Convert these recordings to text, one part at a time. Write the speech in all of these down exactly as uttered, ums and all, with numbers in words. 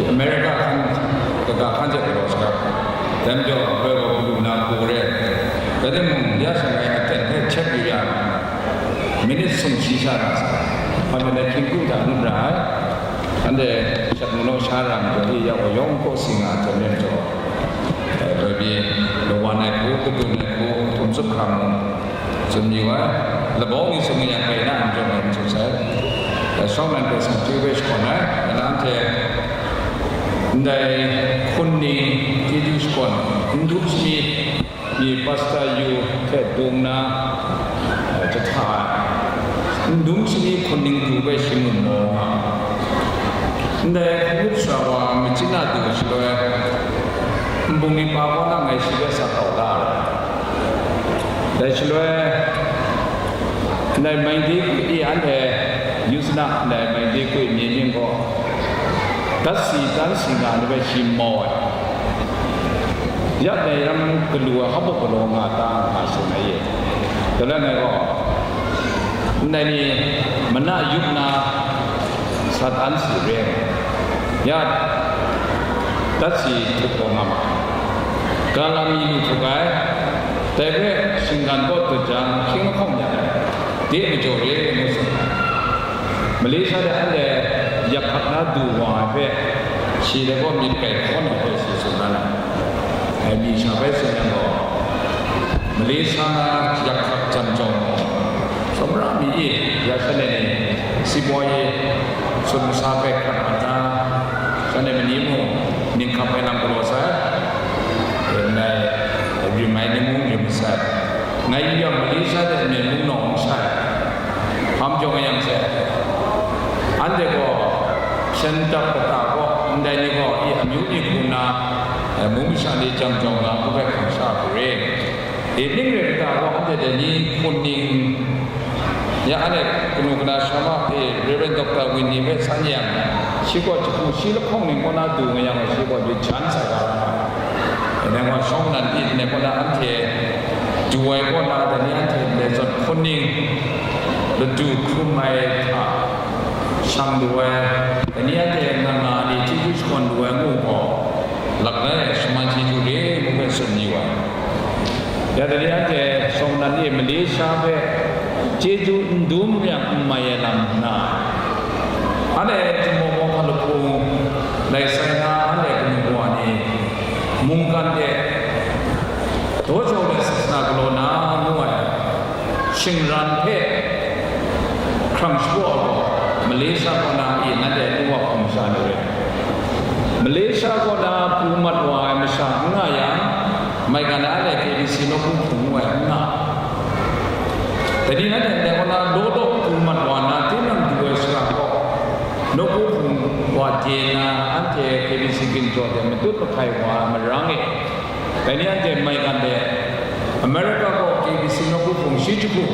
America hkan, kaga hkan hte galaw saga, dai majaw, dai gaw galu na hku re, rai timung, ya shangai aten hpe hkyep yu ya, minit sumshi sha ra sa, hpa myit ai hkying kru hta ngut ra ai, anhte shat mu naw sha ra majaw, i ya gaw yawng kaw si nga ai hte majaw, eh, dai pyi, lawan ai hku, kadun ai hku, htum tsup hkra mung, tsun yu ai, labau ni sung yang rai na, n jaw ai n tsun sai. Shawng nan hpe sumchyu hpe shakawn ai, nna anhte ndai hkun ning chyeju shakawn, n dum shani, i Pastor Yu hte dung na, eh, jahta ai, n dum shani hkun ning du hpe shangun maw nga, ndai hkun sara wa machyin a du shaloi, nbung ni pa kaw na ngai shi hpe sa kau la ai. Dai shaloi, ndai Maidi Kwi anhte Yusna ndai Maidi Kwi myit myit gaw, dat si, dan si nga ai hpe shi mau ai. Ya dai ram galu ai hpa galaw nga ta nga tsun ai e. Dai lam ngai gaw, ndai ni mana yup na, Satan si re ai. Ya, dat si htuk taw nga ma ai. Ga lam mi lu htuk ai, dai hpe shinggan kaw dut jang, hkying lahkawng ya ai, de majaw re, ngu tsun ai. Malaysia de anhte yak hkak na du wa ai hpe, shi dai gaw myit kai hkawn ai hpe shi tsun na ai. Ai mi sha bai tsun yang gaw, Malaysia na yak hkak jan jawng gaw, Sumra mi e, ya shanhte ni si baw e, tsun masa hpe hkrat mat na, shanhte mani mung ning hkap ai lam galaw sai, e, ndai, e, rim ai ni mung rim masai. Ngai yu yang Malaysia de nmen mung nawng n sai. Hpa majaw nga yang sai. Anhte gaw, hpyen dap kata gaw, ndai ni gaw, i amyu ni hku nna, e, mung masha ni jang jawng nga, ngu hpe hkam sha hku re. E, ning rai kata gaw, anhte dai ni hkun ning, ya, anhte kanu kana shama, e, Reverend Doctor Winnie hpe san yang, shi gaw jahku shi lahkawng ning kaw na du nga yang, shi gaw myit jan sai ga ra ai. E, dai gaw shawng nan pyi, ndai kaw na anhte du ai kaw na, dai ni anhte ndai zawn hkun ning ladu hkrum ai hta shang lu ai, dai ni anhte nga nga ni chyeju shakawn lu ai ngu gaw, lakrai ai shaman chyeju re ngu hpe tsun yu ai. Ya dai ni anhte shawng nan e Malaysia hpe chyeju n dum yang n mai ai lam nna, anhte Jumawmaw hkalup hpung lai sai na, anhte kanu kawa ni mungkan de daw jau ai sasana galaw na ngu ai shingran hpe hkrang shapraw ai gaw, Malaysia kaw na e nanhte nu wa hpung masha ni re. Malaysia kaw na pru mat wa ai masha n nga yang, maigan ai anhte K B C nawku hpung ngu ai n nga. Dai ni nanhte ndai kaw na law law pru mat wa na, tinang du ai shara gaw, nawku hpung wa de na, anhte K B C ginjaw de matut mahkai wa ai marang e. Dai ni anhte maigan de, America gaw K B C nawku hpung shi jahku,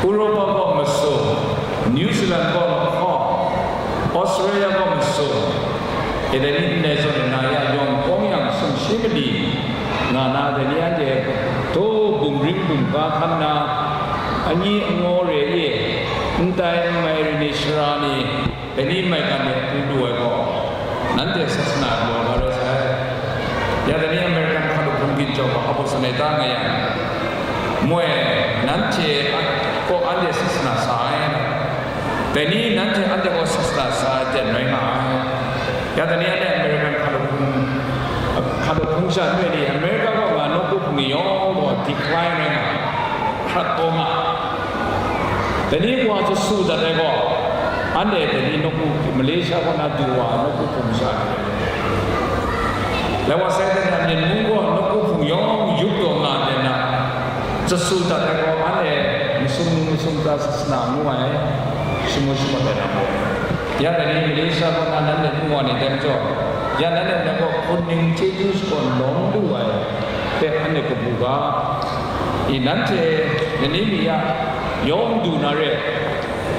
Europa gaw masum, New Zealand gaw lahkawng, Australia gaw masum, e dai ni ndai zawn nna ya yawng kawng yang sumshi mali nga na, dai ni anhte htaw bumring bumga hkan na, anyi angaw re e, n tai n mai re ni sara ni, dai ni maigan de pru lu ai gaw, nanhte sasana galaw la rai sai. Ya dai ni American hkalup hpung ginjaw gaw apostle ta nga yang, moi, nanhte a-, kaw anhte sasana sa ai, dai ni nanhte anhte kaw sasana sa ai ten rai nga ai. Ya dai ni anhte American hkalup hpung, hkalup hpung sha nme ni America kaw nga nawku hpung ni yawng gaw decline rai nga ai, hkrat taw nga ai. Dai ni wa jasu dat ai gaw, anhte dai ni nawku, Malaysia kaw na du wa ai nawku hpung sha ni, lai wa sai dan na, Myen mung gaw nawku hpung yawng yup taw nga ai na, jasu dat ai gaw, anhte masum ni masum ta sasana ngu ai, shamu shamat ai na gaw, ya dai ni Malaysia kaw na nanhte ngu wa ni dai majaw, ya nanhte ndai gaw hpun ning chyeju shakawn lawm lu ai hpe anhte kabu ga, i nanhte, dai ni mi ya, yawng du na re,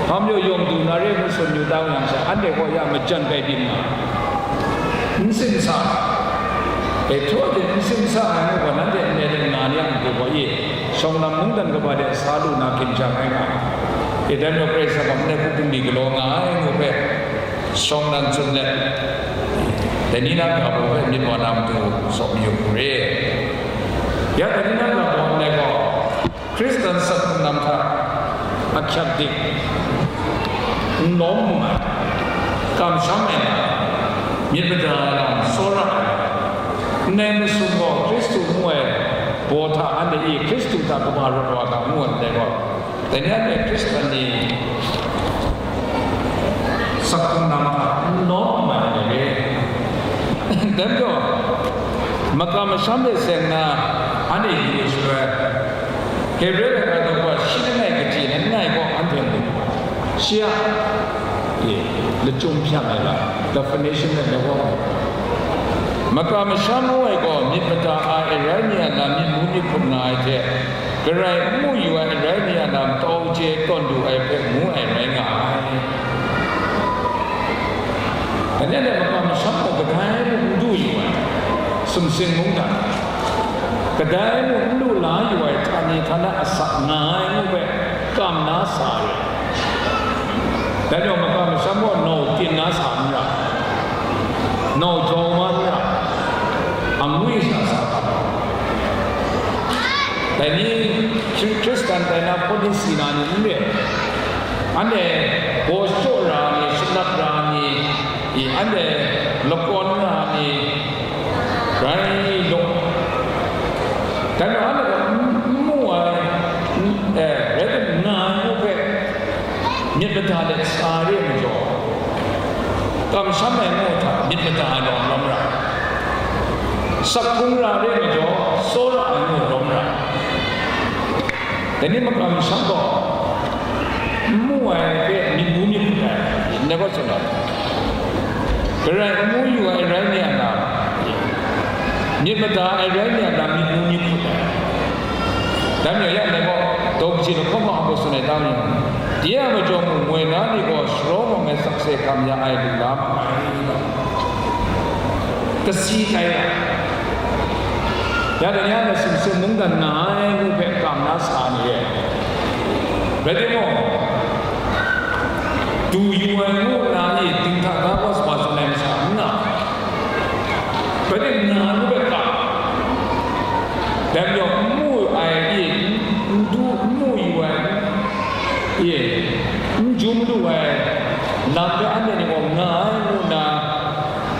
hpa majaw yawng du na re ngu tsun yu tang yang sha, anhte gaw ya majan kai byin nga, n tsin sa, e, htaw de n tsin sa ai ngu gaw, nanhte ndai de nga ni a matu gaw, e, shawng lam mungdan kaba de sa lu na ginjang ai nga, e, dai majaw Karai Kasang gaw ndai hku bungli galaw nga ai ngu hpe, Shawng nan tsun let, dai ni na ga baw hpe myit wa na matu saw mayu hku re. Ya dai ni na ga baw nlai gaw, Hkristan sakhkung lam hta ahkyak dik, n lawm mu ai, kamsham ai lam, myit mada ai lam, tsawra ai lam, ndai masum gaw Hkristu ngu ai baw hta anhte e Hkristu hta kaba rawt wa ga ngu ai ndai gaw, dai ni anhte Hkristan ni sakhkung lam hta n lawm mai ai re. Dai majaw, makam masham de seng na, anhte yu ai shaloi, Hebre laika daw wa shi langai kaji langai gaw anhte mu. Shi a, e, lachyum hpyak ai ga, definition let na gaw, makam masham ngu ai gaw myit mada ai rai mi a lam, myit mu myit hkrum nga ai hte, Karai n mu yu ai rai mi a lam, tau chye tawn lu ai hpe ngu ai rai nga ai. Dai ni anhte makam masham gaw kadai mung n du yu ai, sumsing mungdan, kadai mung n lu la yu ai, htani htana asak nga ai ngu hpe kam na sa ai. Dai majaw makam masham gaw nau tin na sa n ra, nau jau ma n ra, angwi sha sa ga. Dai ni, Hkri-, Hkristan dai na policy na ni n re, anhte baw shachyaw ra ni, shanap ra ni, i, anhte lakawn ra ni, rai law. Dai majaw anhte gaw n, n mu ai, n, eh, rai tim, nga ai ngu hpe, myit mada let sa re ai majaw, kamsham ai ngu hta myit mada ai lawm lawm ra, sakhkung ra re ai majaw, tsawra ai ngu lawm ra. Dai ni makam masham gaw, n mu ai hpe myit mu myit hkrum ai, ndai gaw tsun ai. Karai n mu yu ai rai mi a lam, myit mada ai rai mi a lam, myit mu myit hkrum ai. Dai majaw ya ndai gaw, daw kaji lahkawng hkawng a hku tsun ai ta mi? Dai a majaw mung, moi na ni gaw sharawng awng ai sakse hkam ya ai lu la ma ai. Kasi tai ai. Ya dai ni a sumsing mungdan nga ai ngu hpe kam na sa ni e. Rai timung, du yu ai ngu nna i dinghta ga gaw sa tsun ai masha n nga. Rai timung, nga ai ngu hpe kam. Dai majaw n mu ai i, n, n du, n mu yu ai i, n jum lu ai lam hpe anhte ni gaw nga ai ngu nna,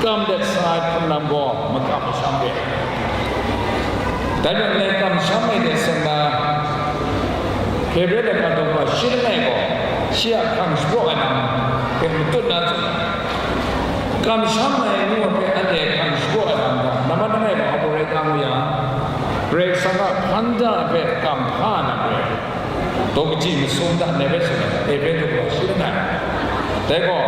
kam let sa ai hpun lam gaw makam masham re ai. Dai majaw ndai kamsham ai de seng na, Hebre laika daw wa shi langai gaw, shi a hkrang shapraw ai lam hpe matut na tsun ai. Kamsham ai ngu ai hpe anhte hkrang shapraw ai lam gaw, nambat langai gaw hpa rai ta ngu yang, Karai Kasang a hkan da ai hpe kam hpa ai lam rai. Daw kaji masum hta ndai hpe tsun ai, Ephesu daw shi langai. Dai gaw,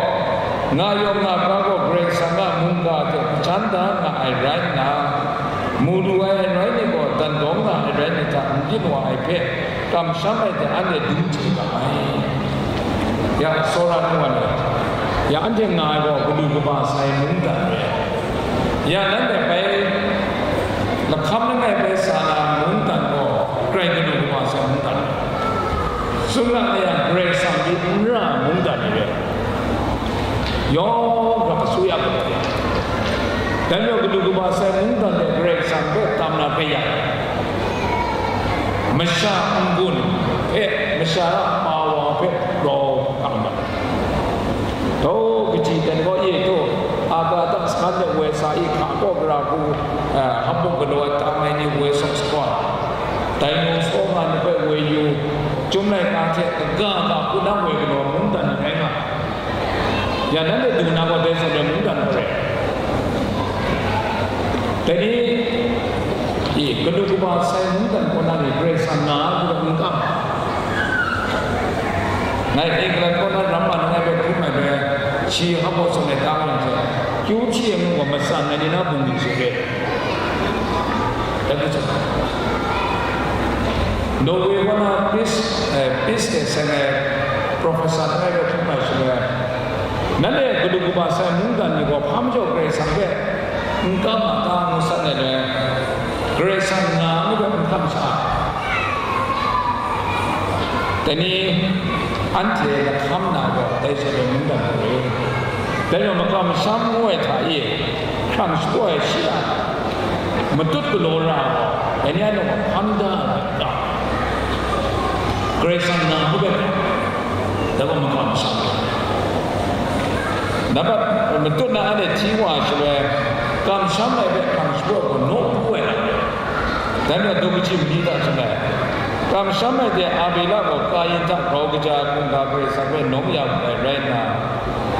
nga yawng nga pra gaw Karai Kasang a mungga hte hpajan da nga ai rai nna, mu lu ai rai ni gaw dan dawng nga ai rai ni hta n byin wa ai hpe, kamsham ai hte anhte dum chye ga ai. Ya, tsawra nu wa ni, ya, anhte nga ai gaw, kanu kaba sai mungdan re ai. Ya, nanhte bai lahkam langai bai sa na mungdan gaw, grai kanu kaba sai mungdan re ai. Sumla na yang, Karai Kasang pyi n ra ai mungdan ni re ai. Yawng hkra asuya gaw, dai majaw kanu kaba sai mungdan hte Karai Kasang hpe tam na hpe yang, masha n-gun hpe, masha a pawa hpe rau hkam ai. Daw kaji ten gaw e taw, aga hta sagan de woi sa i, hka kaw gara hku, eh, hpung galaw ai tam ai ni woi sawk sa gaw, dai nu saw nga ni hpe woi yu, Chyum laika hte kaga ga hku na woi galaw mungdan ni rai nga ai. Ya nanhte du na gaw dai zawn rai mungdan gaw rai. Dai ni, i, kanu kaba sai mungdan kaw na ni Karai Kasang nga ai hku n kam. Ngai England kaw na ramma langai hpe hkrum ai bai, shi hpa baw tsun ai ta wa yang hte, kyu hpyi ai ngu gaw matsan ai ni na bungli hte re. Dai hku tsun. Norway kaw na peace, eh, peace de seng ai professor langai hpe hkrum ai shaloi, nanhte kanu kaba sai mungdan ni gaw hpa majaw Karai Kasang hpe n kam a ta ngu san ai le, Karai Kasang nga ngu hpe n hkam sha. Dai ni anhte lahkam na gaw dai shaloi mungdan hku re. Dai majaw, makam masham ngu ai hta e, hkrang shapraw ai shi a matut galaw ra ai gaw, dai ni anhte gaw hpang da ai ga, Karai Kasang na hku bai ga, dai gaw makam masham ai. Nambat matut na anhte hti wa ai shaloi, kamsham ai hpe hkrang shapraw gaw nawku ai lam, dai majaw, daw kaji mali hta shaloi, kamsham ai hte Abela gaw Kayin hta grau kaja ai hkungga Karai Kasang hpe nawk ya wu ai rai nna,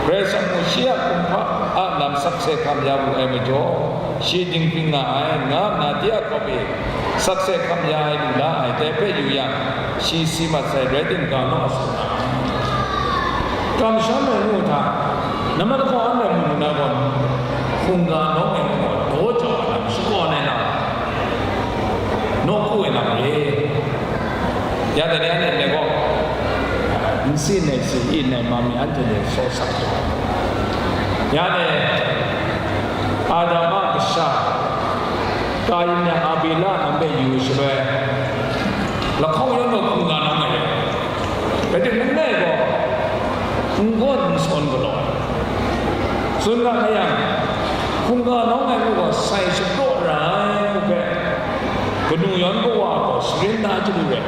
Karai Kasang gaw shi a kumhpa a lam sakse hkam ya wu ai majaw, shi dinghpring nga ai, nga nna de a hkawm e sakse hkam ya ai lu la ai, dai hpe yu yang, shi si mat sai, rai timung, ga naw a tsun nga ai. Kamsham ai ngu hta, nambat lahkawng anhte mu lu na gaw, hkungga nawng ai ngu gaw, daw jau ai lam, shakawn ai lam, nawku ai lam re. Ya dai ni anhte gaw, nsi nai si, i nai ma mi anhte hte saw sak ai. Ya dai, Adam a kasha, Kayin nai Abela lam hpe yu shaloi, lahkawng yawng gaw hkungga nawng ai rai. Rai timung, langai gaw n gawn n sawn galaw. Tsun nga yang, hkungga nawng ai ngu gaw sai shapraw ra ai ngu hpe, kanu yawn kawa gaw sharin na chyalu rai.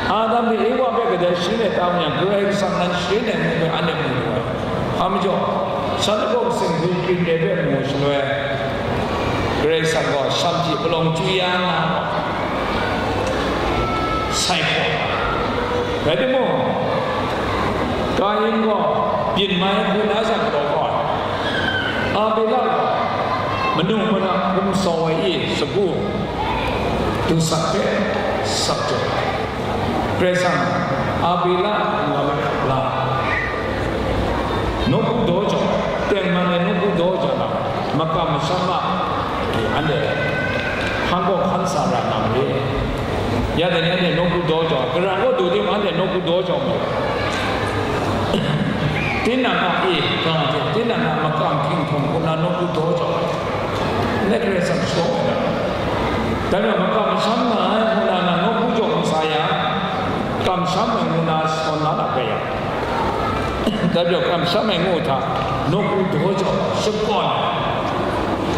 Adam hte Ewa hpe kadai sharin ai ta mu yang, Karai Kasang nan sharin ai ngu hpe anhte mu lu ai. Hpa majaw, shan lagaw katsing gun kring de hpe mu shaloi, Karai Kasang gaw shanhte palawng chyu ya nga, sai hkaw. Rai timung, Kayin gaw byin mai hku na jang galaw kau ai. Abela gaw manu mana hkum sau ai e sagu, dusak hpe sak jaw ai. Karai Kasang Abela ngu ai hkap la, nawku daw jau, tengman ai nawku daw jau lam, makam masham a, anhte hpang gaw hkan sa ra na marit. Ya dai ni anhte nawku daw jau, gara kaw du timung, anhte nawku daw jau mu. Tinang a e, ga hte tinang a makam hkying htum hku na nawku daw jau ai. Ndai Karai Kasang shadawn ai lam. Dai majaw, makam masham nga ai ngu na, nang nawku jau n sa yang, kamsham ai ngu na shadawn la na hpe yang, dai majaw, kamsham ai ngu hta, nawku daw jau, shakawn ai,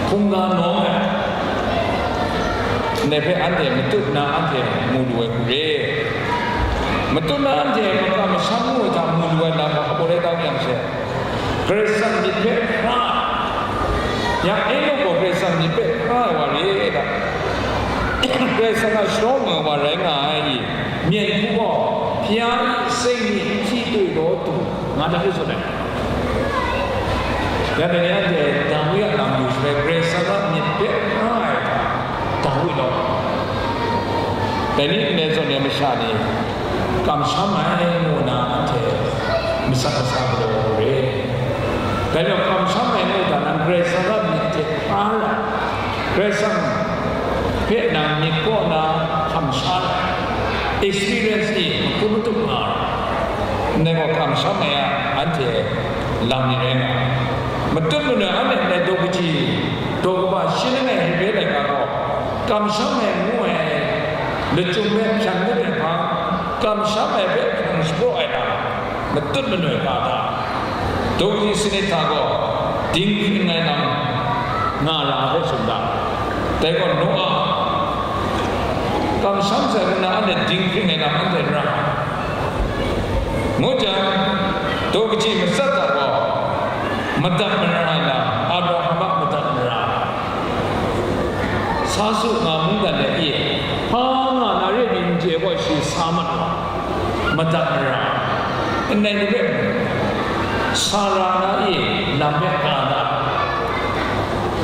hkungga nawng ai, ndai hpe anhte matut na anhte mu lu ai hku re. Matut na anhte makam masham ngu ai hta mu lu ai lam gaw, hpa rai ta yang she, Karai Kasang myit hpe hkra ai. Ya, Enok gaw Karai Kasang myit hpe hkra ai wa re ai ta? Karai Kasang a shadawn ai wa rai nga ai i? Myen hku gaw, Bya e seng ni hti toi law tu, nga dan e tsun ai. Ya, dai ni anhte Dawi a lam yu shaloi, Karai Kasang a myit hpe hkra ai hta, Dawi law. Dai ni ndai zawn e masha ni kamsham ai ngu na anhte masak masa galaw ai re. Dai majaw, kamsham ai ngu hta nan Karai Kasang a myit hte hkra ra, Karai Kasang hpe nang myit kaw na hkam sha ai experience ni mahkrum mahtup nga ai. Ndai gaw kamsham ai a anhte lam ni rai nga ai. Matut manoi anhte ndai daw kaji, daw kaba shi langai Hebre laika gaw, kamsham ai ngu ai lachyum hpe hpyan ngut ai hpang, kamsham ai hpe hkrang shapraw ai lam, matut manoi ga da. Daw kaji sanit hta gaw, dinghpring ai lam nga ra ai hpe tsun da. Dai gaw, Noa, kamsham sai ngu na anhte dinghpring ai lam anhte n ra. Ngu jang, daw kaji matsat hta gaw, madat mara ai lam, Abraham a madat mara, sa su nga mungdan let e, hpa nga na re myit n chye gaw, shi sa mat wa, madat mara, ndai ni hpe Sara na e lam hpe ka da.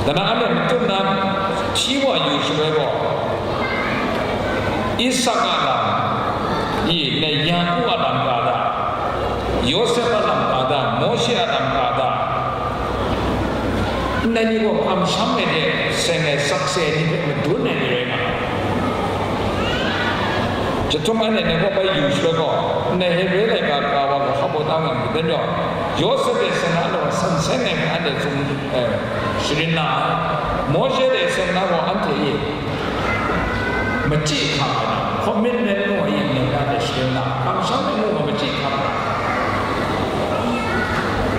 Dai na anhte matut na hti wa yu shaloi gaw, Isak a lam, i, ndai Yaku a lam ka da, Yawsep a lam ka da, Mawshe a lam ka da, ndai ni gaw kamsham ai hte seng ai sakse ai ni hpe madun ai ni rai nga ai. Chyahtum anhte ndai hpe bai yu shaloi gaw, ndai Hebre laika ka wa gaw hkap baw ta nga myit dai majaw, Yawsep hte seng na gaw san seng ai hpe anhte tsun, eh, sharin na ai. Mawshe hte seng na gaw anhte e machyi hkam ai lam, commitment ngu ai, ndai hpe sharin na, kamsham ai ngu gaw machyi hkam ai.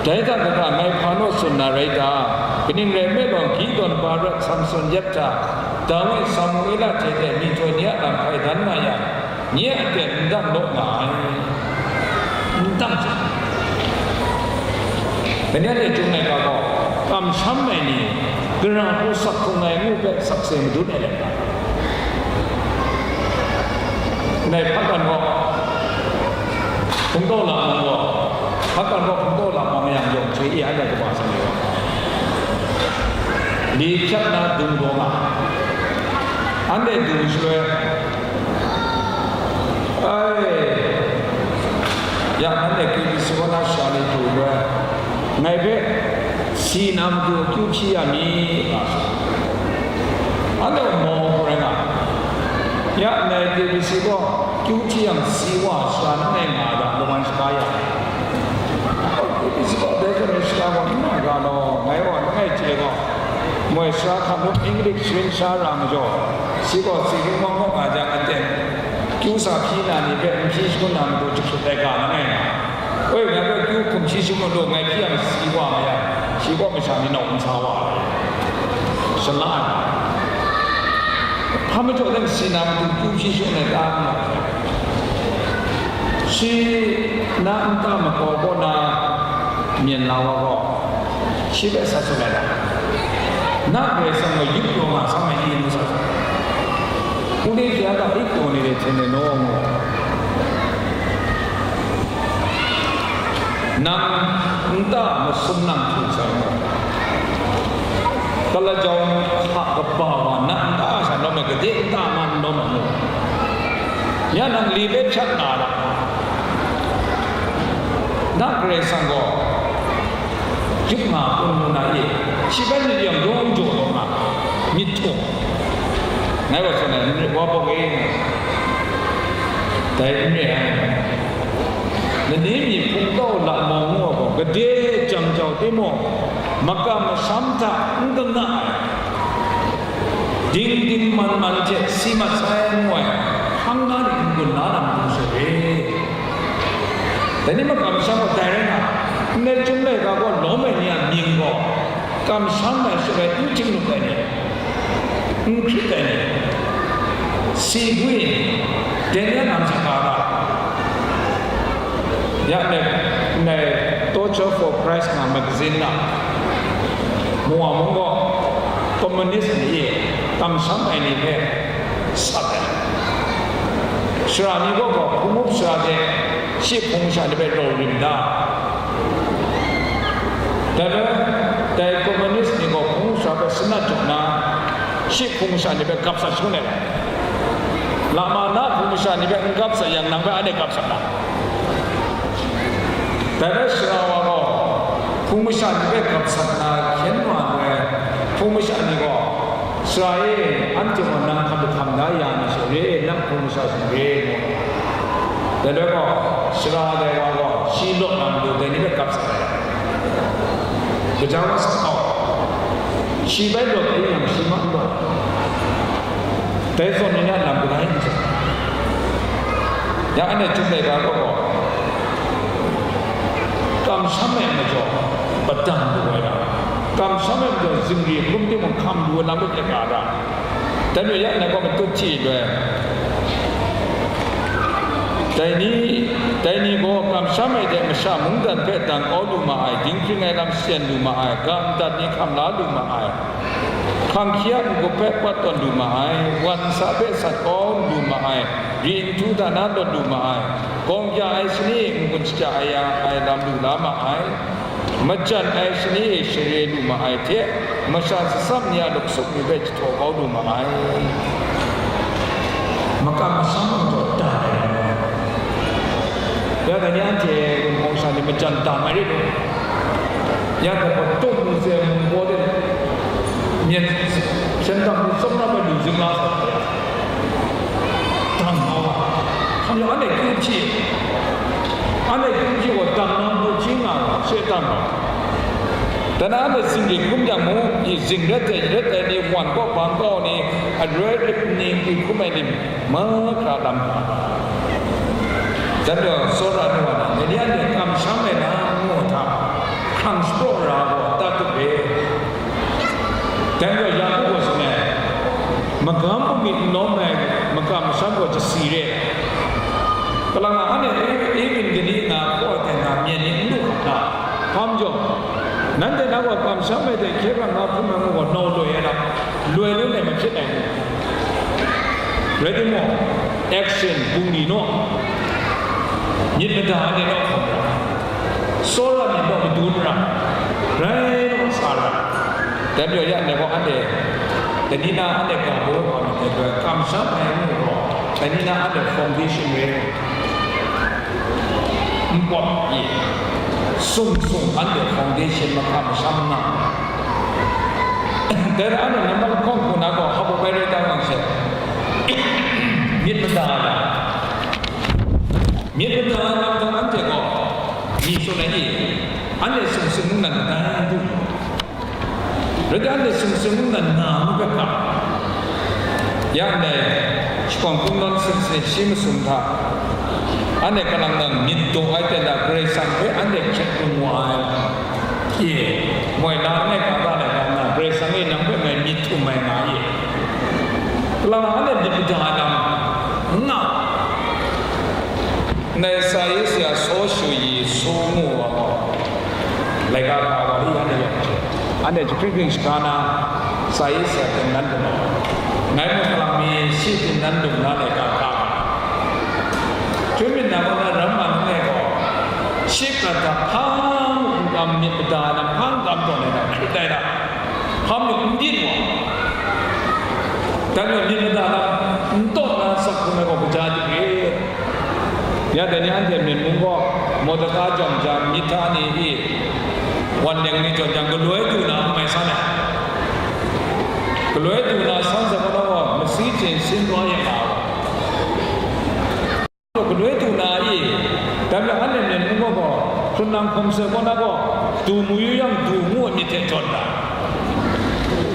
Dai hta kaga ngai hpa naw tsun na rai ta? Kaning rai nme law, Gideon, Barak, Samson, Yefta, Dawi, Samuela hte de myihtoi ni a lam hkaidan nga yang, nye a aten n dang law nga ai. N dang hte, dai ni a hte Chyum laika gaw, kamsham ai ni, gara hku sak hkrung ai ngu hpe sakse madun ai laika. Ndai hpakan gaw, hpungdaw lam mung gaw, hpakan gaw hpungdaw lam mung yang yawng hte e, anhte kaba sa ni gaw, li hpyak na dung daw nga, anhte du shaloi, ai, ya, anhte K B C kaw na sha ni du shaloi, ngai hpe si na matu akyu hpyi ya mi, nga sa. Anhte maw rai nga, ya, ngai K B C kaw akyu hpyi yang si wa sha langai nga da, lawan shaga ya. K B C kaw dai hkrai shaga gaw n nga ga law, ngai gaw langai chye gaw, moi sara hkam lup English sharin sha ra majaw, shi gaw si ring wang kaw nga jang, aten kyu sa hpyi na ni hpe n hpyi shangun na matu jahkrit ai ga langai nga. Oi, ngai hpe kyu hkum shi shangun lu, ngai hpyi yang si wa ma yang, shi gaw masha ni naw n sa wa ai. Shala ai. Hpa majaw dan si na matu kyu hpyi shangun ai ta n nga. Shi na nta makau kaw na myen la wa gaw, shi hpe sa tsun ai ta? Na Karai Kasang gaw yup taw nga sa mai i ngu sa ai. Hpung de hpya ga ip taw ni de hten de naw ngu. Nang nta masum nang htu sa ngu. Kalajau hta kaba wa na nta sha lawm ai, gade nta ma n lawm ai ngu. Ya nang li hpe hpyak na ra. Na Karai Kasang gaw Juk nga, kun mu na e, shi bai myit yang dawng jaw law nga, myit htung. Ngai gaw tsun ai, nit wa bawk e, dai n re ai. Lani mi hpungtau lamau ngu ai gaw, gade jam jau timung, makam masham hta n kana ai, dingding man man hte si mat sai ngu ai, hpang na ni n-gun na lam hpung sha re. Dai ni makam masham gaw dai rai nga, ndai Chyum laika gaw lawm ai ni a mying gaw, kamsham ai shaloi n htingnup ai ni, n hkrit ai ni, si gwi, dai ni a lam hta ga ra. Ya ndai, ndai Torture for Christ nga magazine na, Mungwa mung gaw, communist ni e kamsham ai ni hpe sat ai. Sara ni gaw gaw hpung up sara hte shi hpung masha ni hpe rau rim da. Dai bai, dai communist ni gaw hpung up sara hpe sanat jaw nna, shi hpung masha ni hpe gap sat shangun ai. Lama na hpung masha ni hpe n gap sat yang, nang hpe anhte gap sat na. Dai bai sara wa gaw hpung masha ni hpe gap sat na hkyen wa ai, hpung masha ni gaw, "Sara e, anhte gaw nang hkam lahkam da ya na she re, nang hpung masha sung re," ngu. Dai bai gaw, sara dai wa gaw shi lawt na matu dai ni hpe gap sat ai. Gaja wa sa kau, shi bai lawt ai yang shi ma n lawt. Dai zawn ni na lam kadai n chye. Ya anhte Chyum laika gaw, kamsham ai majaw padang lu ai ra, kamsham ai majaw zingri hkrum timung hkam lu ai lam hpe ga ra. Dai majaw ya ngai gaw matut hti lu ai. Dai ni, dai ni gaw kamsham ai hte masha mungdan hpe dang kau lu ma ai, dinghpring ai lam shaten lu ma ai, ga ndat ni hkam la lu ma ai, hkang hkye a n-gup hpe pat tawn lu ma ai, wan nsa hpe sat kau lu ma ai, ri nhtu hta na lawt lu ma ai, gawng kya ai shani e n-gun shaja ai ya ai lam lu la ma ai, majan ai shani e share lu ma ai hte, masha satsam ni a luksup ni hpe jahtau kau lu ma ai. Makam masham majaw da ai lam. Ya, dai ni anhte Wunpawng sha ni majan da mai rit u. Ya, dai gaw tum mu se mu gaw de, myen hpyen dam mu tsawm na ai lu zing la sa. Dang hkau ga, hkam yang anhte kyu hpyi, anhte kyu hpyi gaw, dang na matu hpyi nga gaw, she dang gaw. Dai na anhte zingri hkrum yang mung, i zing ret ai, ret ai ni, wan kaw bang kaw ni, aroi rip ni, i hkrum ai ni, mahkra lam hkra. Dai majaw, tsawra ai wa na, dai ni anhte kamsham ai na, ngu hta, Sha mai de hkye hkrang na hpung na ngu gaw nau loi ai lam, loi lun ai mahpyen ai ni. Rai timung, action bungli naw, myit mada ai ni naw hkawm ra, tsawra myit naw madun ra, rai naw sa ra. Dai majaw ya ndai gaw anhte, dai ni na anhte ga baw wa myit dai gaw, kamsham ai ngu gaw, dai ni na anhte foundation re. Npawt e, sung sung anhte foundation mahkam masham nga. Dai hta na nambat lahkawng hku na gaw, hpa bai rai ta nga she, myit mada ai lam, myit mada ai lam hta anhte gaw, mi tsun ai ni, anhte sung sung ngu nan kadai du. Rai timung, anhte sung sung ngu nan nga ngu hpe hkam. Ya ndai, shakawn kungdawn seng seng shi masum hta, anhte kalang nang myit daw ai ten hta Karai Kasang hpe anhte hkyet lu mu ai. E, moi la langai ga ga lai ga nna, Karai Kasang e nang hpe ngai myit htum ai nga e. Kalang nang anhte myit mada ai lam n nga. Ndai Saisaia Sawshu yi su ngu wa gaw, laika hpa wa ni anhte yawng hte, anhte jahpring hpring shaga na, Saisaia ten nan dum ai, ngai mung kalang mi shi ten nan dum na laika hpa nga. Chyoi myit na gaw na ram nga langai gaw, shi prat hta hpa n kam myit mada ai lam, hpa n kam tawn ai lam, hkrit ai lam, hpa majaw n byin wa. Dai majaw myit mada lam n tawn na sak hkrum ai gaw kaja dik re. Ya dai ni anhte Myen mung gaw, Mordeka jawm jang, Mihtani e, wan leng ni jawm jang, galoi du na n mai san ai. Galoi du na san zawn gaw, masi chyen sin wa ya nga ai. Galoi du na e, dai majaw anhte Myen mung gaw, hkrun nang hkum se kaw na gaw, du mayu yang du ngu ai myit hte jawn da.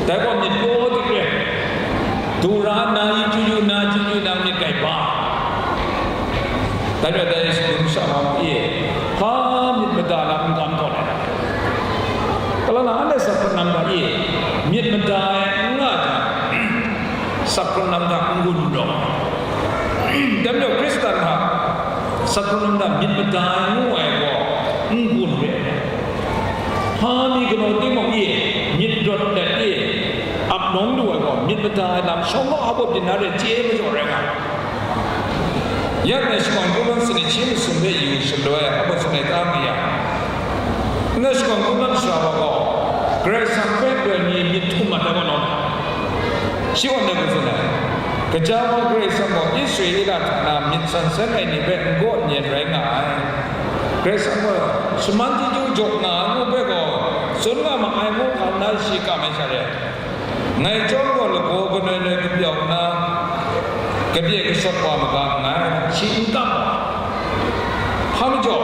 Dai gaw myit pyaw dik re, du ra nna yi chyu yu, na chyu yu nang myit grai ba. Dai majaw dai shalun sha wa mu e, hpa myit mada lam n kam tawn ai. Kalang nang anhte sak hkrung lam hta e, myit mada ai n nga jang, sak hkrung lam hta n-gun rawng. Dai majaw Hkristan hta sak hkrung lam hta myit mada ai ngu ai gaw n-gun re. Hpa mi galaw timung e, myit rawt let e, ap nawng lu ai gaw, myit mada ai lam shawng gaw hpa bawt byin na re chye majaw rai nga. Ya ngai shakawn kungdawn sanit shi masum hpe yu shaloi, hpa bawt sanit ta nga yang, ngai shakawn kungdawn sara wa gaw, Karai Kasang hpe loi mi myit htum mat ai gaw nawng. Shi gaw ndai hku tsun ai, Kaja wa Karai Kasang gaw Israela hta na myit san seng ai ni hpe n gaw n yen rai nga ai. Karai Kasang gaw shaman chyeju jaw nga ai ngu hpe gaw tsun nga ma ai ngu hkam na shi kam ai sha re. Ngai chyawm gaw lagaw kanoi noi kapyawng nna, kabye kashawt wa maga nngai, shi n kam ai. Hpa majaw,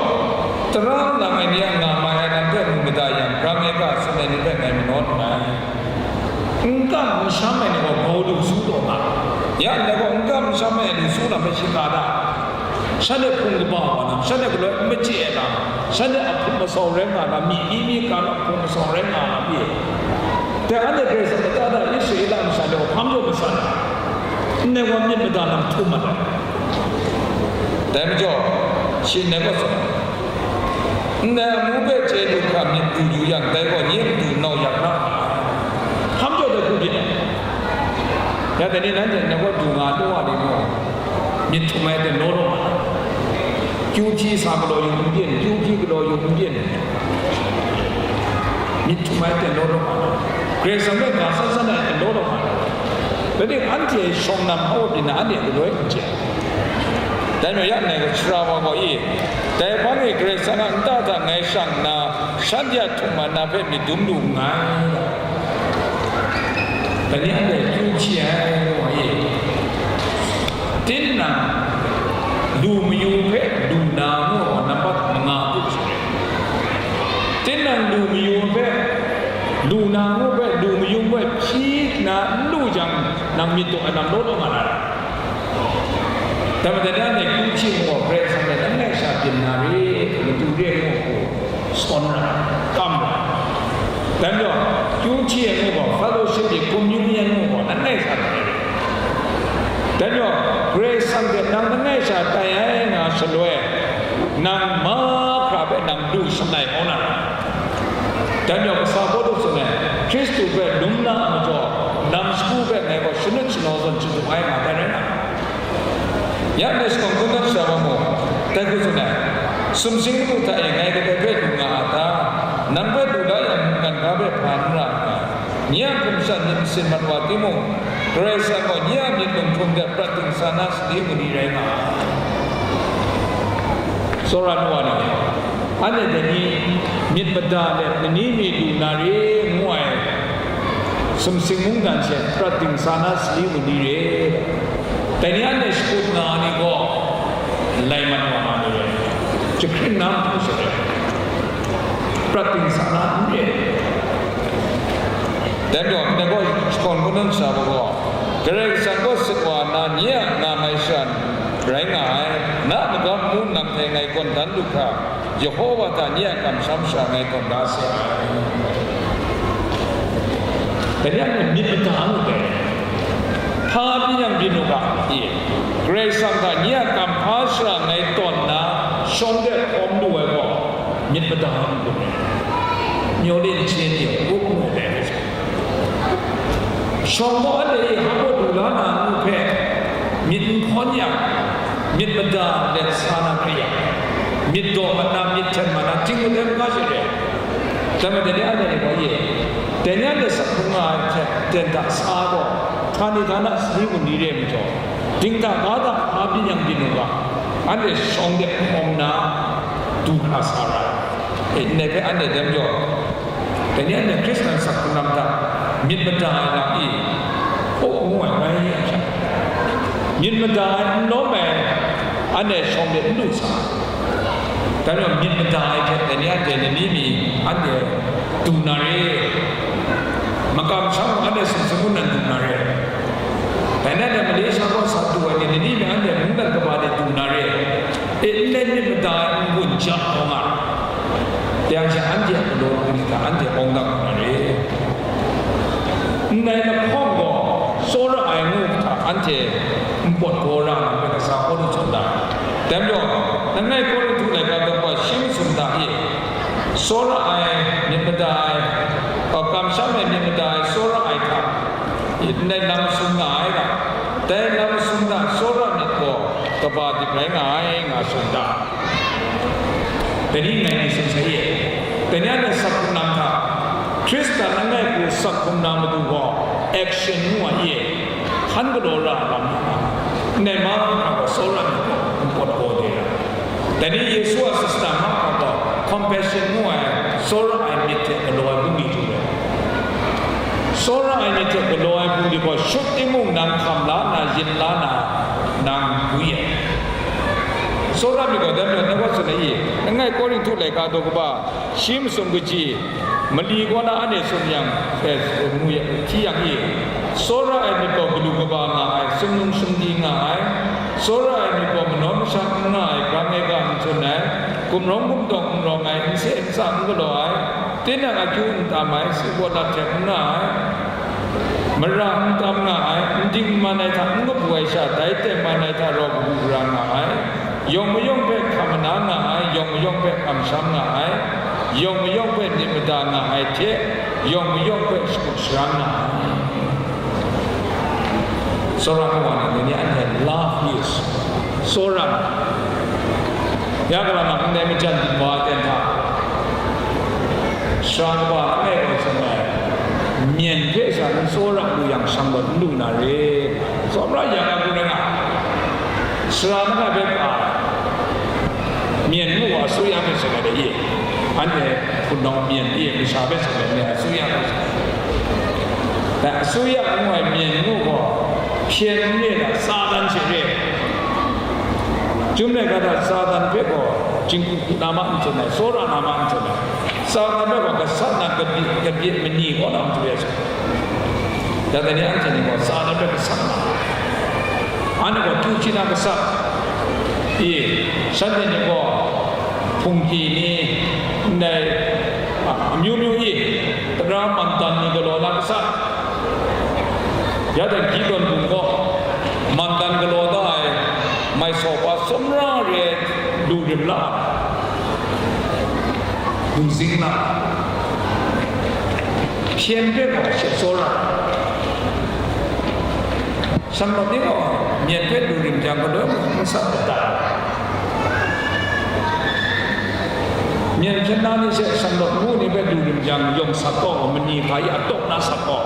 tara lang ai ni a nga mai ai lam hpe mu mada yang, brang e ga tsun ai ni hpe ngai manawn nngai. N kam n sham ai ni gaw grau lu su taw nga. Ya ndai gaw n kam n sham ai lu su lam hpe shi ka da. Shanhte hpung kaba wa lam, shanhte galoi n machye ai lam, shanhte a hpung masau rai nga lam, myi ni myi ka lam hpung masau rai nga lam e. Dai anhte Karai Kasang lata da Israela masha ni gaw hpa majaw masan ai, ndai gaw myit mada lam htum mat ai. Dai majaw, shi ndai gaw tsun, ndai amu hpe chye lu hkra myit du yu yang, dai gaw nye matu nau yak na nga ai. Hpa majaw dai hku byin ai. Ya dai ni nanhte ndai gaw du nga ai nu wa ni gaw, myit htum ai hte law law mat ai. Kyu hpyi sa galaw yu n byin, kyu hpyi galaw yu n byin. Myit htum ai hte law law mat ai. Karai Kasang hpe ga san san ai hte law law mat ai. Rai timung, anhte shawng nnan hpa byin na, anhte galoi n chye ai. Dai majaw ya ngai gaw sara wa gaw i, dai hpang e Karai Kasang a nta hta ngai shang nna, shanhte a htum mat na hpe myit dum lu nngai. Dai ni anhte kyu hpyi ai wa i, tinang lu mayu hpe lu na ngu gaw nambat manga hku sha re. Tinang lu mayu hpe, lu na ngu hpe, lu mayu hpe hpyi nna n lu jang, nang myit daw ai lam law law nga na ra. Dai majaw, dai ni anhte kyu hpyi ngu gaw, Karai Kasang hpe langai sha byin na re, matu re ngu hku, sawn ra, kam ra. Dai majaw, kyu hpyi ai ngu gaw, fellowship i communion ngu gaw, langai sha byin ai re. Dai majaw, Karai Kasang hte nang langai sha tai ai nga shaloi, nang mahkra hpe nang lu shangai kau na ra. Dan yawng kasa Pawlu tsun ai, Hkristu hpe lum na a majaw, lam shagu hpe ngai gaw shanut shanaw zawn chyalu ai nga tai rai na. Ya ndai shakawn kungdawn sha wa mung, dai hku tsun ai, sumsing madu hta e ngai kadai hpe lu nga a ta? Nang hpe lu la yang mungkan ga hpe hpa n ra n ga? Nye a hkum shan myit masin mat wa timung, Karai Kasang gaw nye a myit lung htum de prat dingsa na sali mali rai nga ai. Tsawra ai wa ni, anhte dai ni myit mada let mani mi lu na re ngu ai sumsing mungdan she prat dingsa na sali mali re. Dai ni anhte shakut nga ai ni gaw, lai mat wa na ni re, jahkring na matu she re, prat dingsa na n re. Dai majaw, ndai gaw shakawn kungdawn sha wa gaw, Karai Kasang kaw sit wa nna nye a nga mai sharan rai nga ai, na a magam ngu nang hte ngai gawn dan lu hkra, Yehova hta nye a kamsham sha ngai tawn da se ai. Dai ni a myit mada ngu ai, hpa byin yang byin u ga, i, Karai Kasang hta nye a kamhpa sha ngai tawn na shawng de hkawm lu ai gaw, myit mada ngu ai. Myaw le nhtyen ni, up ngu ai. Shawng gaw anhte e hpa gaw lu la na ngu hpe, myit n hkawn yang, myit mada let sa na hkra yang, myit daw mat na, myit hten mat na, ting maten n ga she re. Dai majaw, dai ni anhte ni gaw ye, dai ni anhte sak hkrum nga ai hte, ten hta sa gaw, htani htana sali mali re ai majaw, ding hta ga hta hpa byin yang byin u ga, anhte shawng de hkawm na, du hkra sa ra ai. E, ndai hpe anhte dai majaw, dai ni anhte Hkristan sak hkrum lam hta myit mada ai lam e, hpaw ngu ai rai hte, myit mada ai n lawm ai, anhte shawng de n lu sa. Dai majaw, myit mada ai hte dai ni anhte lani mi anhte du na re, makam sha mung anhte sumsing mungdan du na re. Dai ni anhte Malaysia kaw sa du ai ni lani mi anhte mungdan kaba de du na re. E, ndai myit mada ai n-gun ja hkawng a, yang she anhte a galaw bungli hta anhte awng dang na re. Ndai lahkawng gaw, tsawra ai ngu hkra anhte npawt gaw ra nna, Karai Kasang Pawlu tsun da. Dai majaw, langai Korinhtu laika daw kaba shi masum hta e, tsawra ai, myit mada ai, a, kamsham ai, myit mada ai, tsawra ai hta, ndai lam tsun nga ai ga, dai lam tsun hta tsawra myit gaw kaba dik rai nga ai, nga tsun da. Dai ni ngai ni tsun sai e, dai ni a sak hkrum na hta, Hkristan langai hku sak hkrum na matu gaw, action ngu ai e, hkan galaw ra ai lam, ndai mahkra gaw tsawra myit gaw npawt gaw de ra. Dai ni Yesu a sasana mahkra gaw, compassion ngu ai, tsawra ai myit hte galaw ai bungli chyu ai. Tsawra ai myit hte galaw ai bungli gaw, shut timung nang hkam la nna, yin la nna, nang gwi ai. Tsawra myit gaw, dai majaw, dai wa tsun ai e, langai Korinhtu laika daw kaba shi masum kaji, mali kaw na anhte tsun yang, eh, mu ya-, hti yang e, tsawra ai myit gaw galu kaba nga ai, sumnung sumdi nga ai, tsawra ai myit gaw manaw masham n nga ai, grang ai ga n hkun ai, gumrawng gumtawng n rawng ai, n se n tsa n galaw ai, tinang akyu n tam ai, si gaw lat hte n nga ai, mara n tam nga ai, n ding n man ai hta n kabu ai sha, dai tengman ai hta rau kabu gara nga ai, yawng mayawng hpe hkam mana nga ai, yawng mayawng hpe kamsham nga ai, yawng mayawng hpe myit mada nga ai hte, yawng mayawng hpe shakut sharang nga ai. Tsawra ai wa ni, dai ni anhte love is tsawra. Ya galam a, ndai majan dinghpa ten hta, sara kaba langai gaw tsun ai, myen hpe sha n tsawra lu yang, shang gaw n lu na re. Tsawra yang a hku rai nga, sara langai hpe ka ai, myen ngu gaw asuya hpe tsun ai dai e, anhte hpunawng myen e, masha hpe tsun ai, myen asuya hpe tsun ai. Dai asuya ngu ai myen ngu gaw, hpyen n re ai, Satan she re. Chyum laika hta Satan hpe gaw, jinghku hku na ma n tsun ai, tsawra na ma n tsun ai. Satan hpe gaw gasat na kabyi, kabyi mani kaw na matu ya sa. Dai ni anhte ni gaw Satan hpe gasat na, anhte gaw tu hkying na gasat. E, shanhte ni gaw hpungki ni, ndai, a, amyu myu e, tara mantan ni galaw na gasat. Ya dai Gideon bung gaw, mantan galaw da ai, mai sau pa tsawmra re ai lu rim la ai, lu zing la ai. Hpyen hpe gaw she tsawra ai. Shanglawt ni gaw myen hpe lu rim jang, galoi mung n sat dat ai. Myen hpyen na ni she shanglawt ngu ni hpe lu rim jang, yawng sat gaw, mani hpa i atawk na sat gaw.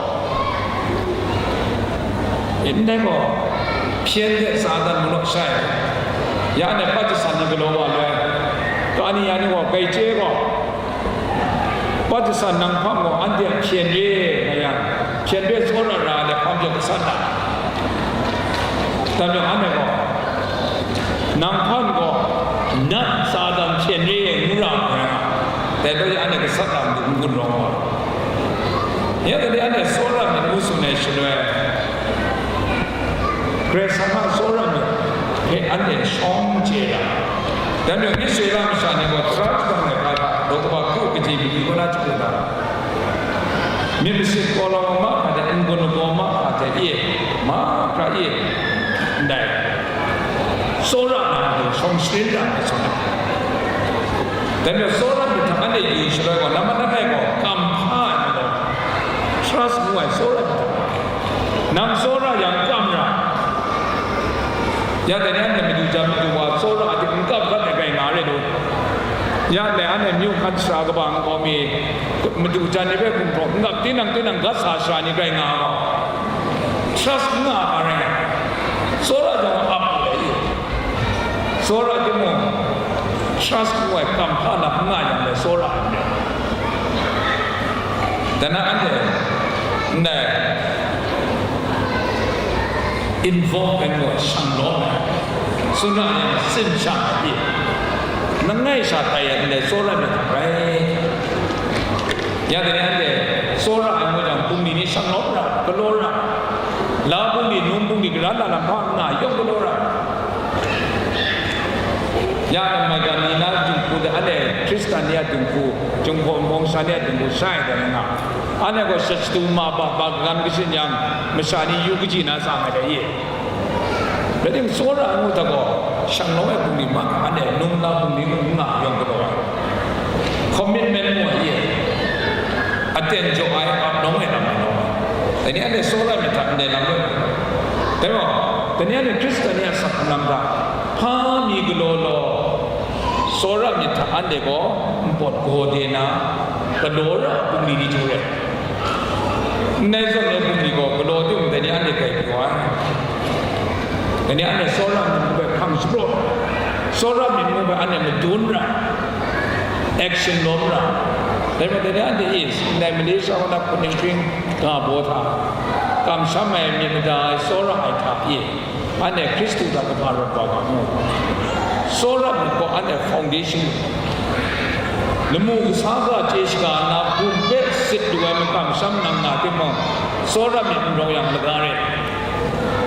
Ndai gaw, hpyen hte Satan mung law shai. Ya anhte pat jasan ni galaw wa loi. Kani ya ni gaw, grai chye gaw, pat jasan nang hpang gaw anhte a hpyen re, nga yang, hpyen re tsawra ra ai hpang jaw gasat na. Dai majaw anhte gaw, nang hpang gaw, nat Satan hpyen re ngu ra ai. Dai hpe anhte gasat na matu n gun rawng wa. Ya dai anhte tsawra myit ngu tsun ai shaloi, Karai Kasang a tsawra myit hpe anhte shawng chye ra. Dai majaw Israela masha ni gaw tara shadawn ai hkra hta, daw kaba hku kaji mali kaw na chyalu na, myit masit kawlang wa ma hkra hte, n-gun lagaw ma hkra hte e, mahkra e, ndai tsawra na matu shawng sharin ra ai shaloi, dai majaw tsawra myit hta anhte yu shaloi gaw, nambat langai gaw kam hpa ai majaw, trust ngu ai tsawra myit hta, nang tsawra yang kam ra. Ya dai ni anhte madu jan madu wa tsawra a hte n kap gat ai grai nga re lu. Ya ndai anhte myu hkan sara kaba nkau mi, madu jan ni hpe hkumhkraw n gat, tinang tinang gat sa sara ni grai nga gaw, trust n nga ai hpa rai nga, tsawra jang ap lu ai i? Tsawra timung, trust ngu ai kam hpa lam n nga yang dai tsawra ai n rai. Dai na anhte ndai involve ai ngu ai, shang lawm ai, tsun ra yang tsin shang ai pyi, langai sha tai ai ndai tsawra myit hta rai. Ya dai ni anhte tsawra ai ngu jang, bungli ni shang lawm ra, galaw ra, la bungli, num bungli, karan la lam hpa n nga yawng galaw ra. Ya, maigan ni na dinghku de, anhte Hkristan ni a dinghku, Jinghpaw Wunpawng sha ni a dinghku shai ai dai nga, anhte gaw shachatu ma ba, ba kagan kasin yang, masha ni yu kaji na tsang ai dai ye. Rai tim, tsawra ai ngu hta gaw, shang lawm ai bungli ma, anhte num la bungli ngu n nga yawng galaw ai. Commitment ngu ai ye. Aten jaw ai, ap lawng ai lam ai lawng ai. Dai ni anhte tsawra myit hta ndai lam rai. Dai gaw, dai ni anhte Hkristan ni a asak hkrung lam hta, hpa mi galaw law, tsawra myit hta anhte gaw npawt gaw de na, galaw ra ai bungli ni jaw rai. Ndai zawn ai bungli gaw galaw tim, dai ni anhte grai pyaw ai. Dai ni anhte tsawra myit ngu hpe hpang shapraw, tsawra myit ngu hpe anhte madun ra, action lawm ra. Dai majaw dai ni anhte e, ndai Malaysia kaw na hpun ninghpring ga baw hta, kamsham ai, myit mada ai, tsawra ai hta e, anhte Hkristu hta kaba rawt wa ga mu. Tsawra myit gaw anhte foundation, lamu kasa ga chye shaga nna bum hpe sit lu ai makam sham nang nga timung, tsawra myit n rawng yang laga re,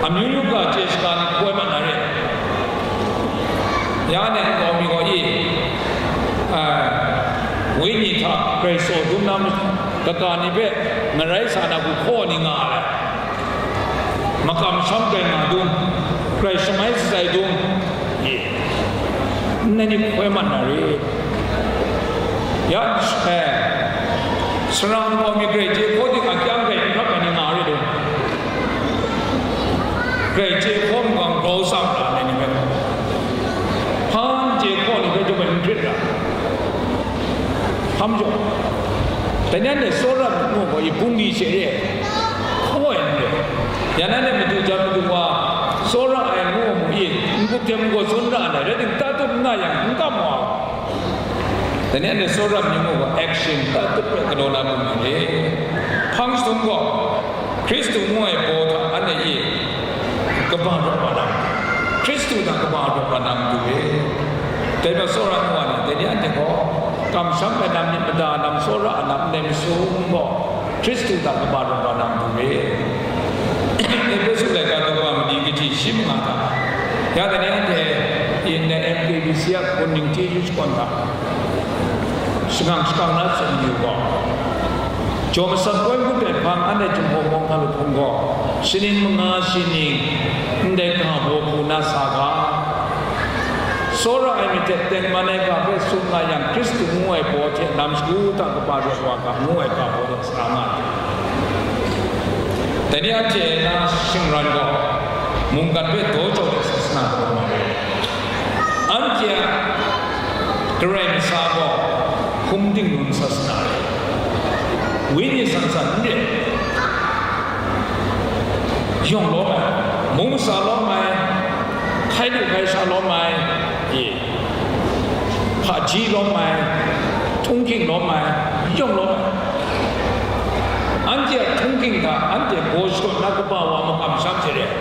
amyu yu ga chye shaga ni hkoi mat na re. Ya anhte nkau mi gaw i, a, wenyi hta grai tsaw dum na, kaka ni hpe ngarai sa na, gu hkaw ni nga ai. Makam sham grai nga dum, grai shamai shatsai dum, e, ndai ni hkoi mat na re. Ya, eh, saram nkau mi grai chye hkaw ting a kyang grai n hkap ai ni nga re dum. Grai chye hkaw mung grau tsam ra ai ni hpe, hpan chye hkaw ni hpe jawm ai n hkrit ra. Hpa majaw, dai ni anhte tsawra myit ngu gaw, i bungli she e, hkaw ai n rai. Ya na, anhte madu jan madu wa, tsawra ai ngu mu i, n-gup hte n-gaw tsun ra ai, rai tim, tatut n nga yang, n kam wa. Dai ni anhte tsawra myit ngu gaw, action, tatut hpe galaw na bungli re. Hpang jahtum gaw, Hkristu ngu ai baw hta anhte e kaba rawt wa na, Hkristu hta kaba rawt wa na matu e. Dai majaw tsawra nu wa ni, dai ni anhte gaw, kamsham ai lam, myit mada ai lam, tsawra ai lam, ndai masum gaw, Hkristu hta kaba rawt wa na matu e. Ehpesu laika daw kaba mali kaji shi manga hta, ya dai ni anhte e ndai M K B C a hpun ningti yu shakawn hta, shangang shakang na tsun yu gaw, jaw masat poi ngut ai hpang anhte Jinghpaw Wunpawng hta lu hpung gaw, shaning manga shi ning ndai ga baw hku na sa ga, Tsawra ai myit hte tengman ai ga hpe tsun nga yang, Hkristu ngu ai baw hte lam shagu hta kaba rawt wa ga ngu ai ga baw sa nga ai. Dai ni anhte na shingran gaw mungkan hpe daw jau ai sasana gaw nga ai. Anhte a Karai Kasang gaw hkum dingnu sasana rai, wenyi sansan n re, yawng lawm ai, mung masa lawm ai, hkai lu hkai sha lawm ai, e, hpaji lawm ai, htunghking lawm ai, yawng lawm ai. Anhte a htunghking hta anhte baw shadawn na kaba wa makam masham hte re ai.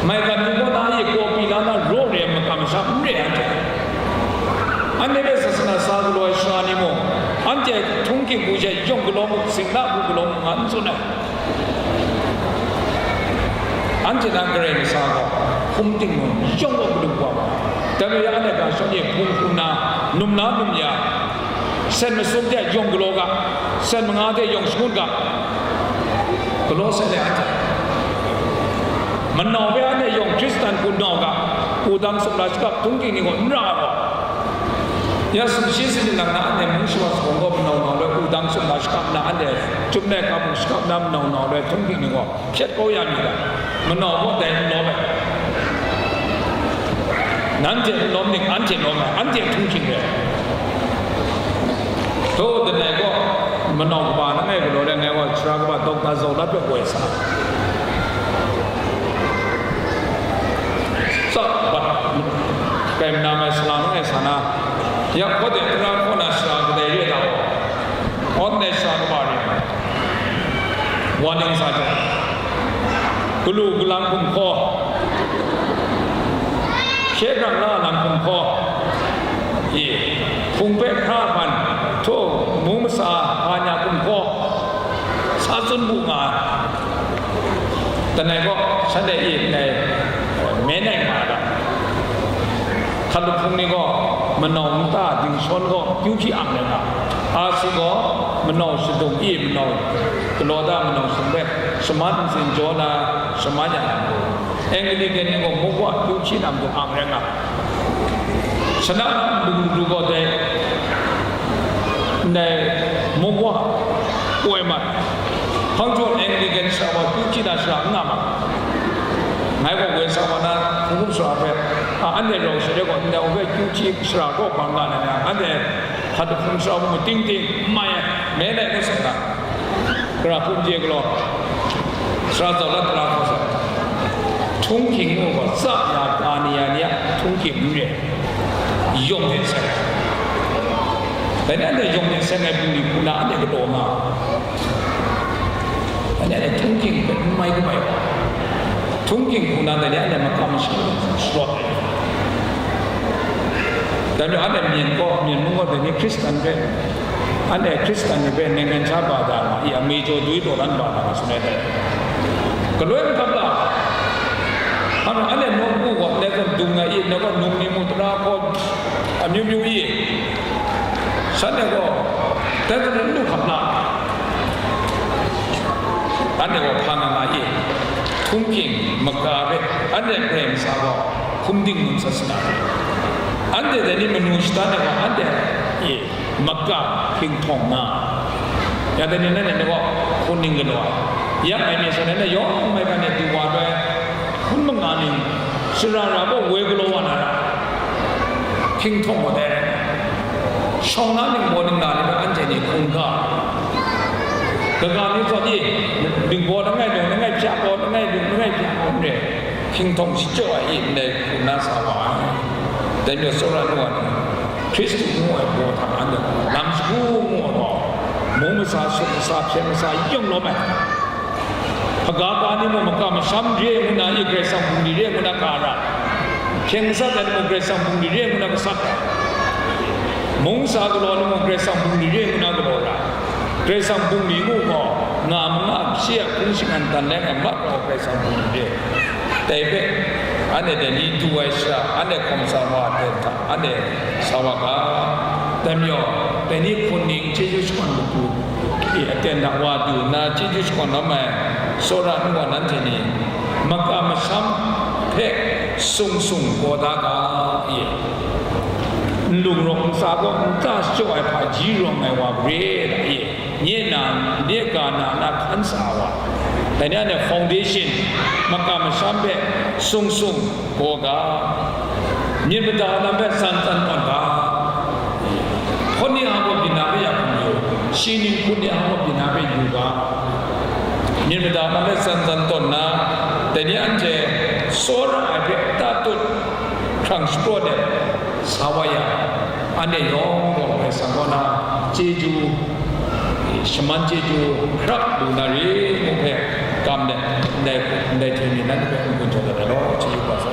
Maigan ni kaw na e kawpi la na raw re ai makam masham n re ai anhte. Anhte hpe sasana sa galaw ai sara ni mung, anhte a htunghking hku she yawng galaw mu, singla hku galaw mu nga n tsun ai. Anhte na Karai Kasang gaw hkum dingnu yawng gaw galu wa ai. Dai majaw anhte ga shawng e hpung hpung na, num la num ya, sen masum hte yawng galaw ga, sen manga hte yawng shangun ga, galaw sai le anhte. Manau hpe anhte yawng Hkristan hku nau ga, wudang sumla shakap htunghking ni gaw n ra ai gaw, ya sumshi sumling lang na anhte mung shawa sagawng gaw manau nau le wudang sumla shakap na, anhte chyum le ka hpung shakap na manau nau le htunghking ni gaw hpyet kau ya mi ga, manau gaw dai n lawm ai. Nanhte n lawm ning, anhte lawm ai, anhte htunghking re ai. Dai langai gaw, manau kaba langai galaw langai gaw, sara kaba Doctor Zawlat hpe woi sa. Sa, bat, kai manam ai salang langai sa na, ya, kawde tara hkaw na sara kadai re ai ta gaw, Awn dai sha kaba ring, wa ning sa jang, galu galang hkum hkaw, hkye grang la lang hkum hkaw, e, hpung hpe hkra hpan, htaw, mung masa, hpa nya hkum hkaw, sa tsun bu nga ai. Langai gaw, shanhte e ndai, e, men ai nga ai ga, hkap lahpung ni gaw, manau nta dingshawn gaw kyu hpyi ang ai nga, a si gaw, manau shadung e manau galaw da manau shadung hpe shaman ntsin jaw na shaman ya na, Anglican ni gaw muk wa kyu hpyi na matu ang rai nga, Shana na mung lu gaw dai, ndai muk wa, woi mat, hpang jaw Anglican sara wa kyu hpyi na shara n nga ma. Ngai gaw woi sa wa na, hpung hkum sara hpe, a, anhte rau share gaw, ndai wa hpe kyu hpyi shara kaw bang nga na, anhte hkap lahpung sara mung ting ting n mai ai, me lai ngut sa ga. Gara hpung je galaw, sara zau lat tara hkaw sa, htunghking ngu gaw, tsa ya, ka ni ya ni a htunghking n re, yawng hte seng ai. Dai ni anhte yawng hte seng ai bungli hku na anhte galaw nga, dai ni anhte htunghking hpe n mai kabai, htunghking hku na dai ni anhte makam sharawt ai. Dai majaw anhte myen gaw, myen mung gaw dai ni Hkristan hpe, anhte Hkristan ni hpe ningnan sha ba da nga i, a, mi jaw dwi taw dan ba da nga tsun ai dai. Galoi n hkap la, hpa na anhte nawku gaw, ndai zawn dung nga i, ndai gaw num ni mu tara hkaw amyu myu i, shanhte gaw, dai zawn n lu hkap la, anhte gaw hpa nga nga i, htunghking, maka hpe, anhte Karai Kasang gaw hkum dingnu sasana, anhte dai ni manu shada na gaw, anhte e, maka hpinghpawng nga, ya dai ni nanhte gaw hpun ning galaw ai, ya ngai myit sa na, yawng maigan e du wa ai, hpun manga ning, shara ra gaw woi galaw wa na ra, hpinghpawng gaw dai, shawng na ningbaw ningla ni hpe anhte ni hkungga, kaga ni zawn e, ningbaw langai lung, langai hpya gaw, langai lung, langai hpya gaw n re, hpinghpawng shachyaw ai e ndai hku na sa wa ai. Dai majaw tsawra nu wa ni, Hkristu ngu ai baw hta anhte lam shagu ngu ai gaw, mung masa, sut masa, hpyen masa, yawng lawm ai. Hpaga ka ni mung maka masham re ngu na, i Karai Kasang bungli re ngu na ka ra, hkyeng gasat ai ni mung Karai Kasang bungli re ngu na gasat ra, mung sa galaw ni mung Karai Kasang bungli re ngu na galaw ra, Karai Kasang bungli ngu gaw, nga manga shi a hpung shinggan dan lai ngai mat gaw Karai Kasang bungli re. Dai hpe, anhte dai ni du ai shara, anhte hkawm sa wa ai hta, anhte sa wa ga. Dai majaw, dai ni hpun ning chyeju shakawn matu e aten hta wa du nna chyeju shakawn lawm ai tsawra nu wa nanhte ni, maka masham hpe sung sung gaw da ga e. Nlung rawk ntsa gaw nta shachyaw ai hpaji rawng ai wa mare da e, nye na, nye ga na na hkan sa ai wa, dai ni anhte foundation, makam masham hpe sung sung gaw ga, myit mada lam hpe tsan tsan tawn ga, hpawt ni a gaw byin na hpe ya hkum yu, shi ning hput ni a gaw byin na hpe yu ga, myit mada lam hpe tsan tsan tawn na, dai ni anhte tsawra ai hpe tatut hkrang shapraw de sa wa yang, anhte yawng gaw Karai Kasang kaw na chyeju, shaman chyeju hkrap lu na ri ngu hpe kam de, ndai, ndai hte myi nanhte hpe n-gun jaw dat ai law, chyeju kaba sa.